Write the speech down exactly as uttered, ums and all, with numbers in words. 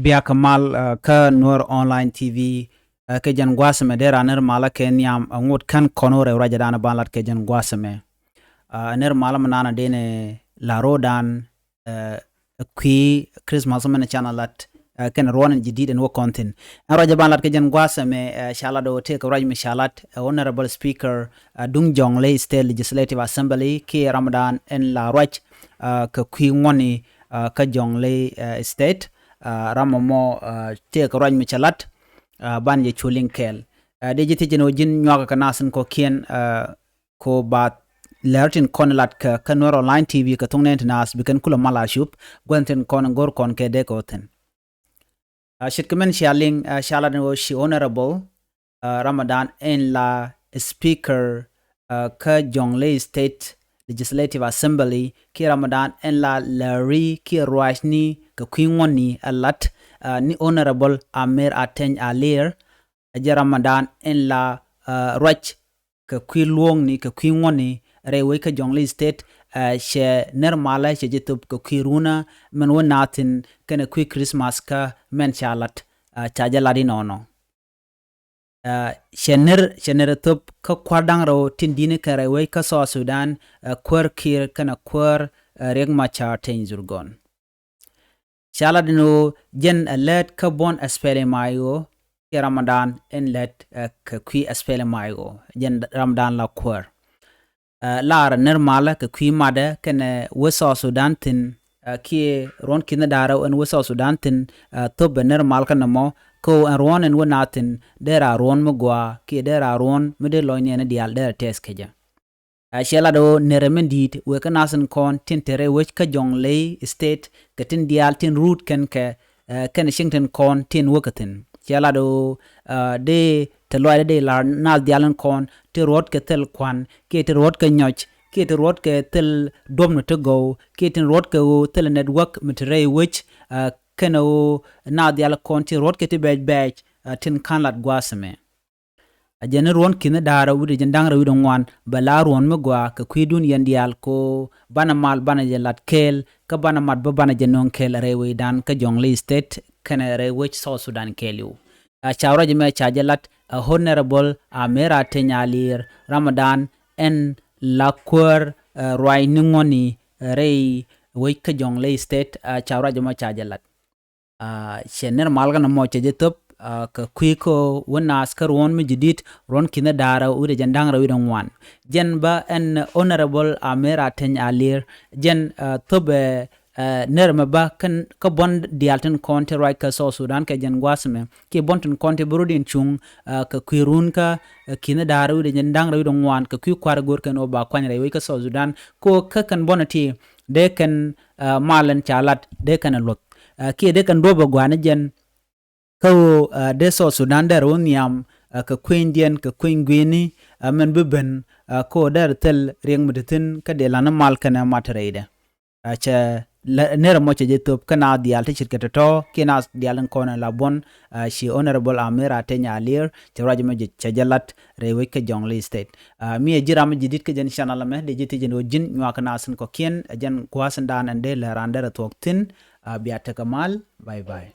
Biak mal kä Nuer Online T V. Kɛ jɛn gua̱a̱th ɛmɛ dee ran nɛr malä kɛ nhiam ɛ ŋot kän kɔn wä rɛw ruacɛ dan ban lat kɛ jɛn gua̱a̱th ɛmɛ. Nɛr malä mi nanɛ denɛ la ro̱o̱dan kui̱ Christmas mɛn canɛ lat kɛn ruɔ̱n in jidid ɛn wä kɔn thi̱n. Ɛn ruacɛ ban lat kɛ jɛn gua̱a̱th ɛmɛ ca lat ɔ tëëk ruac mi ca lat Honorable Speaker duŋ Jonglei State Legislative Assembly kiɛ ramdan ɛn la ruac kɛ kui̱ ŋuɔ̱ni kä Jonglei State. Ram mɔ tëëk ruac mi cɛ lat ban jɛ cu liŋ kɛɛl. Dee ji̱ thiec jɛn ɣöö ji̱n nyuakä kɛ nath in kɔ̱kiɛn ko ba lɛr tin kɔn lat kä Nuer Online T V kɛ thuŋ nɛn ti nath bi kɛn kulɛ mal a cup gua̱n tin kɔn go̱r kɔn kɛ dee kɛ wä thi̱n. Ce̱tkɛ mɛn cia liŋ ca lat in ɣöö ci Honorable Ramadan ɛn la Speaker kä Jonglei State Legislative Assembly kiɛ Ramadan ɛn la lääri kiɛ ruacni kɛ kui̱ ŋuɔ̱ni ɛ lat ni Honorable Amer Ateny Alier. Ɛ jɛ Ramadan ɛn la ruac kɛ kui̱ luɔ̱ŋni kɛ kui̱ ŋuɔ̱ni rɛy wec kä Jonglei State. Cɛ nɛr malä cɛ jɛ thop kɛ kui̱ runä mɛn wä nath thi̱n kɛnɛ kui̱ Christmas kä mɛn ca lat. Ca jɛ lat inɔnɔ. Cɛ nɛr cɛ nɛr thop kä kua̱r da̱ŋ rɛw tin di̱ni kɛn rɛy wec kä South Sudan, kuäär Kiir kɛnɛ kuäär Riek Machar Teny Dhurgon. Ca lat in ɣöö jɛn ɛ lät kä buɔ̱n SPLM-IO kiɛ Ramadan in lät kɛ kui̱ SPLM-IO jɛn Ramadan la kuäär. Lar nɛr malä kɛ kui̱ matdɛ kɛnɛ wec South Sudan thi̱n kiɛ ruɔ̱n ki̱n da̱rä ɛn wec South Sudan thi̱n. Thop ɛ nɛr mal kä nɛmɔ kä ɣöö ɛn ruɔ̱n ɛn wä nath thi̱n dee ra ruɔ̱n mi gɔaa kiɛ dee ra ruɔ̱n mi dee lɔcni ɛn diaal dee ra tɛth kecä. Ciɛ lat ɣöö nɛrɛ min di̱i̱t wëë kä nath in kɔn tin te rɛy wec kä Jonglei State kɛ tin diaal tin ruut kɛn kɛ kɛn cieŋ tin kɔn tin wäkä thi̱n. Ciɛ lat ɣöö dee te luaacdä dee lar nath diaal in kɔn ti ruɔ̱t kɛ thil kua̱n kiɛ ti ruɔ̱t kɛ nyɔc kiɛ ti ruɔ̱t kɛ thil duɔ̱pni ti gɔw kiɛ tin ruɔ̱t kɛ ɣöö thil network mi te rɛy wec. Kɛn ɣöö nath diaal kɔn ti ruɔ̱t kɛ ti bɛc bɛc tin ka̱n lat gua̱a̱th ɛmɛ. A jɛn ni ruɔ̱n ki̱n da̱rä wi̱cdɛ jɛn da̱ŋ rɛw wi̱cdɛ ŋuan bɛ la ruɔ̱n mi gɔaa kɛ kui̱dun yɛn diaal ko banɛ mal banɛ jɛ lat kɛɛl kä banɛ mat bä banɛ jɛ nöŋ kɛɛl rɛy wecdan kä Jonglei State kɛnɛ rɛy wec South Sudan kɛɛliw. A ca ruac mɛ ca jɛ lat a Honorable Amer Ateny Alier Ramadan ɛn la kuäär ruac ni ŋuɔ̱ni rɛy wec kä Jonglei State. A ca ruac mɛ ca jɛ lat. Cɛ nɛr mal kä nɛmɔ cɛ jɛ thop kɛ kui̱ kä wä nath kä ruɔ̱n mi jidit ruɔ̱n ki̱n da̱rä wi̱cdɛ jɛn da̱ŋ rɛw wi̱cdɛ ŋuan. Jɛn bä ɛn Honorable Amer Ateny Alier jɛn thop ɛ nɛr mɛ bä kä buɔ̱n diaal tin kɔn ti ruac kä South Sudan kɛ jɛn gua̱a̱th mɛ kiɛ buɔ̱n tin kɔn ti bi rut in cuŋ kɛ kui̱ run kä ki̱n da̱rä wi̱cdɛ jɛn da̱ŋ rɛw wi̱cdɛ ŋuan kɛ kui̱ kua̱r go̱r kɛn ɣöö ba kuany rɛy wec kä South Sudan. Ko kä kɛn buɔ̱n ti dee kɛn mal ɛn ca lat dee kɛn ɛ luɔth kiɛ dee kɛn duɔ̱p ɛ gua̱a̱ni jɛn. Kä ɣöö dee South Sudan dee rɛ wä nhiam kɛ kuenydiɛn kɛ kueny gui̱ni mɛn bi ben kä ɣöö dee rɛ thil riɛk mi te thi̱n kä dee la̱t ni mal kɛnɛ mat rɛydɛ. Cɛ nɛr ɛmɔ cɛ jɛ thop kä naath diaal ti ce̱tkɛ tɔ̱tɔ̱ kiɛ naath diaal in kɔn in la buɔ̱n. Ci Honorable Amer Ateny Alier cɛ ruac ɛmɔ cɛ jɛ lat rɛy wec kä Jonglei State. Mi ɛ ji̱ ram mi ji̱ di̱t kä jɛn channel ɛmɛ dee ji̱ thiec ɛn ɣöö ji̱n nyuak kä naath in kɔ̱kiɛn ɛ jɛn gua̱a̱th in daan ɛn dee lɛ raan derɛ thuɔ̱k thi̱n. Bia tekɛ mal. Bye bye.